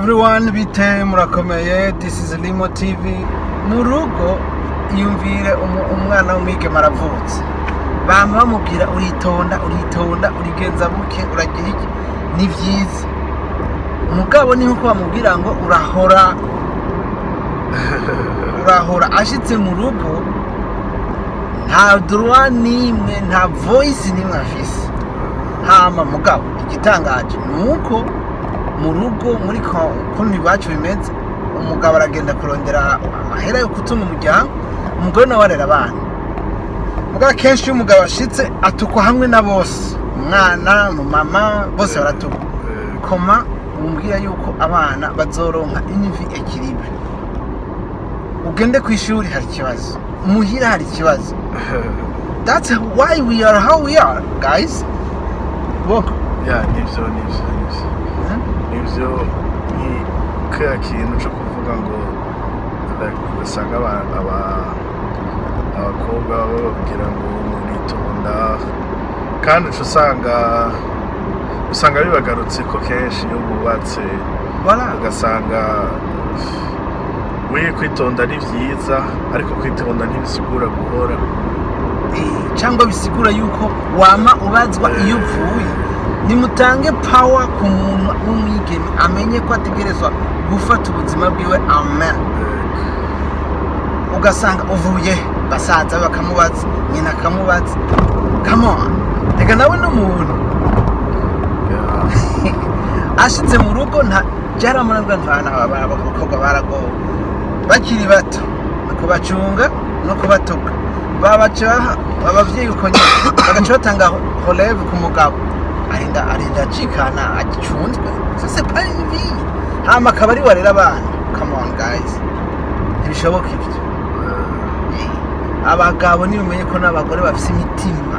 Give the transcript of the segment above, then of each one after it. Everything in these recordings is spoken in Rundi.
Everyone, bite? Murakomeye? This is Limo TV. Mu rugo, iyumvire umwana w'umwigeme aravutse, bama bamubwira: "Uritonda, uritonda, urigenza buke, uragira iki." Ni vyiza, mugabo ni nkuko bamubwira ngo urahora, urahora. Ashitse mu rugo, nta droit n'imwe, nta voice n'imwe afise. Hama mugabo igitangaje ni uko mu rugo, muri kuntu iwacu bimeze, umugabo aragenda kurondera amahera yo gutunga umuryango, umugore nawe arera abana. Mugabo akenshi iyo umugabo ashitse, atukwa hamwe na bose, umwana, mama, bose baratukwa. Koma wumbwira yuko abana bazoronka une vie équilibrée? Ugende ku ishuri hari ikibazo, muhira hari ikibazo. That's why we are how we are, guys. Boko. Ya, nivyo, nivyo. Ni kaya kintu cyo kuvuga ngo like, ugasanga abakobwa bababwira ngo muritonda, kandi uca usanga bibagarutse ko kenshi iyo bubatse. Voilà. Ugasanga we kwitonda ni vyiza, ariko kwitonda ntibisigura guhora. Cyangwa bisigura yuko wama ubazwa iyo uvuye. Nimutange power ku muntu w'umwigeme, amenye ko ategerezwa gufata ubuzima bwiwe amen. Ugasanga uvuye he? Basaza be bakamubaza, nyina akamubaza. Come on, reka nawe n'umuntu. Ashitse mu rugo, nta byaramurabwa, ntana abakobwa baragowe bakiri bato, ni kubacunga no kubatuka. Babaca abavyeyi uko nyene, bagaca batanga relève ku mugabo, arinda acikana agicunzwe. Ça, c'est pas une vie. Hama akaba ari warera abana. Come on guys, ntibishoboka ivyo. Abagabo nibumenye ko n'abagore bafise imitima,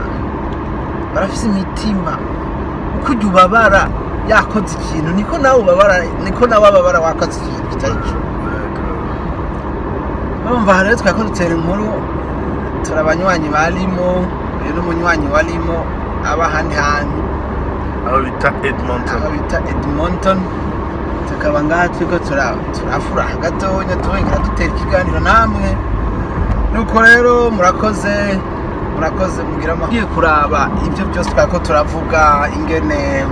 barafise imitima. Uko ujya ubabara yakoze ikintu, niko nawe ubabara, niko nawe ababara wakoze ikintu kitari cyo. Urumva, aha rero twari ko dutera inkuru. Turi abanywanyi ba Limo. Uyu ni umunywanyi wa Limo aba ahandi hantu. Aho bita Edmonton. Aho bita Edmonton. Tukaba ngaha turiko turafura gatonya, turongera dutera ikiganiro namwe. Nuko rero murakoze, murakoze, mugira amahoro. Kuraba ibyo byose twari ko turavuga, ingene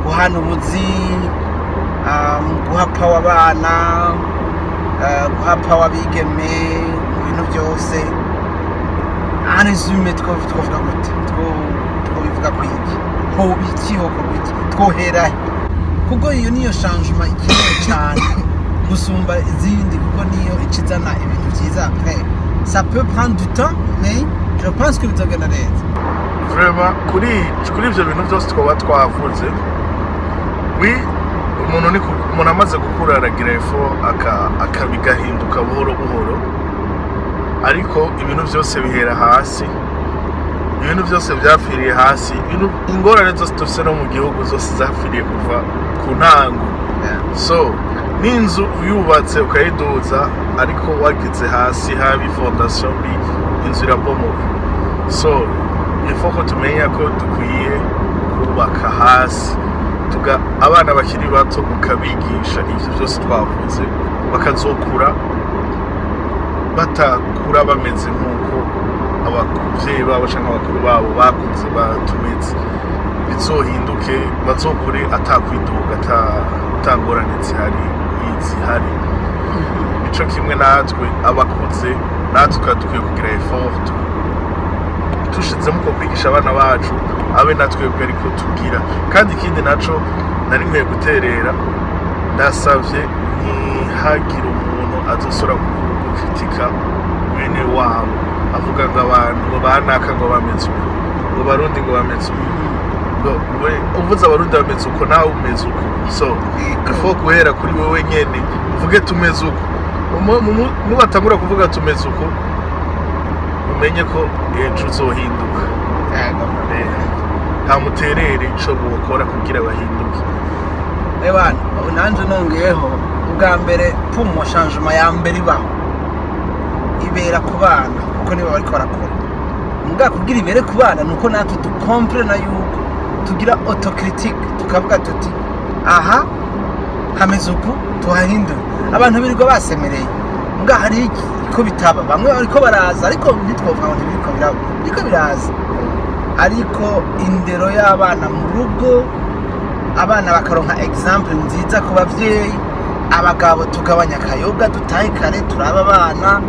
guhana ubuzi, guha power abana, guha power abigeme mu bintu byose. En résumé, twovuga gute? Twobivuga kwiki? Hoba iki? Hokorwa iki? Twohera he? Kuko iyo niyo changement ikenewe cyane gusumba izindi, kuko niyo ikizana ibintu byiza. Après, ça peut prendre du temps, mais je pense que bizogenda neza. Vraiment, kuri ibyo bintu byose twaba twavuze, wi umuntu ni umuntu amaze gukura aragira effort akabigahinduka buhoro buhoro, ariko ibintu byose bihera hasi. Ibintu byose byapfiriye hasi. Ingorane zose dufite no mu gihugu zose zapfiriye kuva ku ntango. So n'inzu uyubatse ukayiduza, ariko wagize hasi haba fondation mbi, inzu irabomoka. So il faut ko tumenya ko dukwiye kubaka hasi, tuga abana bakiri bato mukabigisha ivyo byose twavuze, bakazokura batakura bameze nk'uko abavyeyi babo canke abakuru babo bakuze batumeze. Bizohinduke, bazokure atakwidoga, ata ngorane zihari nk'izihari. Nico kimwe natwe abakuze, natwe tukaba dukwiye kugira effort tushizemo uko kwigisha abana bacu, abe natwebwe ariko tugira. Kandi ikindi naco nari nkwiye guterera, ndasavye ntihagire umuntu azosora gukritika bene wabo, avuga ngo abantu ngo banaka ngo bameze uko, ngo Barundi ngo bameze uko, ngo we uvuze Abarundi bameze uko, nawe umeze uko. So il faut guhera kuri wewe nyene, uvuge tumeze uko. Nubatangura kuvuga tumeze uko, umenye ko ejo uzohinduka. Nta muterere ico bokora kugira bahinduke. Ebana, ubu nanje nongeyeho, ubwa mbere pumo changement ya mbere ibaho ibera ku bana, kuko nibo bariko barakura. Mugabo kugira ibere ku bana, nuko natwe dukomprena yuko tugira autocritique, tukavuga tuti aha. Hameze uku, tuhahindure. Abantu birirwa basemereye mbwa hari iki ko bitaba. Bamwe bariko baraza, ariko ntitwovuga ngo ntibiriko biraba, biriko biraza. Ariko indero y'abana mu rugo, abana bakaronka exemple nziza ku bavyeyi. Abagabo tugabanya akayoga, dutahe kare, turaba abana.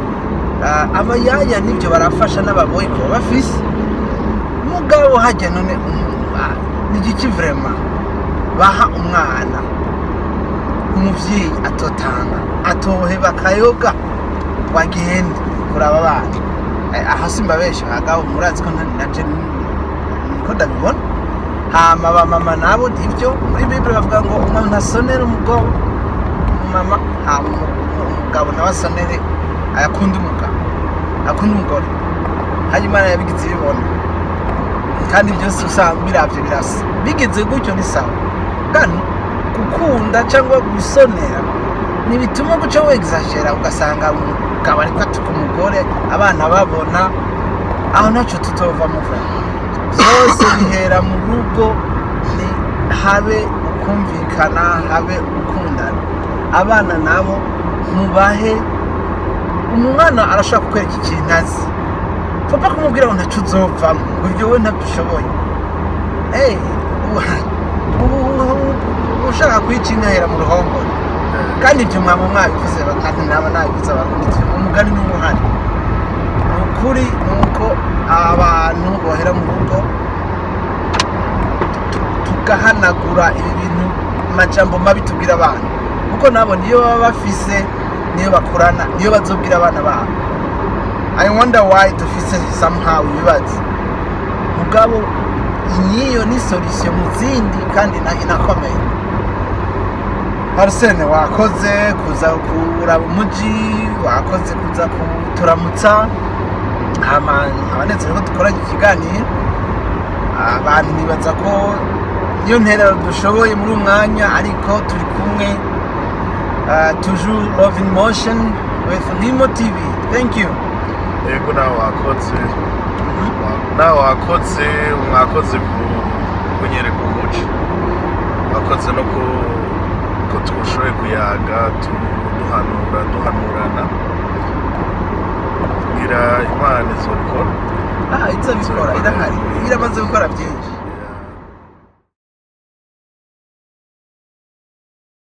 Abayaya nibyo barafasha, n'ababoyi kuba bafise mugabo hajya. None ni igiki vraiment baha umwana umuvyeyi atotanga, atoheba akayoga wagende kuraba abana? Aho simbabesha abagabo, murazi ko naje niko ndabibona. Hama abamama nabo, nibyo muri Bible bavuga ngo umuntu asonere umugabo, umumama, hama umugabo nawe asonere, akunda umugabo, akunda umugore. Hanyuma Imana yabigize ibibona, kandi byose usanga biravye birasa, bigize gutyo ni sawa. Kandi gukunda cyangwa gusonera ntibituma guca wexagera, ugasanga umugabo ariko atuka umugore, abana babona. Aho ntacyo tutova muva. Byose bihera mu rugo. Ni habe ukumvikana, habe ugukundana. Abana nabo mubahe. Umwana arashobora kukwereka ikintu azi, papa kumubwira ngo ntaco uzovamo, ngo ibyo wowe ntabyo ushoboye. Hey, ushaka kwica inka ahera mu ruhongore. Kandi ibyo mwaba mwabivuze, naba nabivuze. Abarundi turi umugani n'umuhari. Ni ukuri, ni uko abantu bohera mu rugo, tugahanagura ibi bintu, amajambo mabi tubwira abana, kuko nabo niyo baba bafise, niyo bakurana, niyo bazobwira abana babo. I wonder why dufise somehow ibibazo. Mugabo niyo ni solution mu zindi, kandi inakomeye. Arsene, wakoze kuza kuraba umuji, wakoze kuza kuturamutsa. Hama abanezero ko dukoranye ikiganiro. Abantu nibaza ko niyo nterero dushoboye muri uyu mwanya, ariko turi kumwe, toujours Love in Motion with Nimo TV. Thank you. Yego, nawe wakoze. Nawe wakoze, mwakoze kunyereka umuco, wakoze no ko tuwushoboye kuyaga, duhanura, duhanurana. Ngira Imana izobikora. Ah, izabikora, irahari, iramaze gukora byinshi.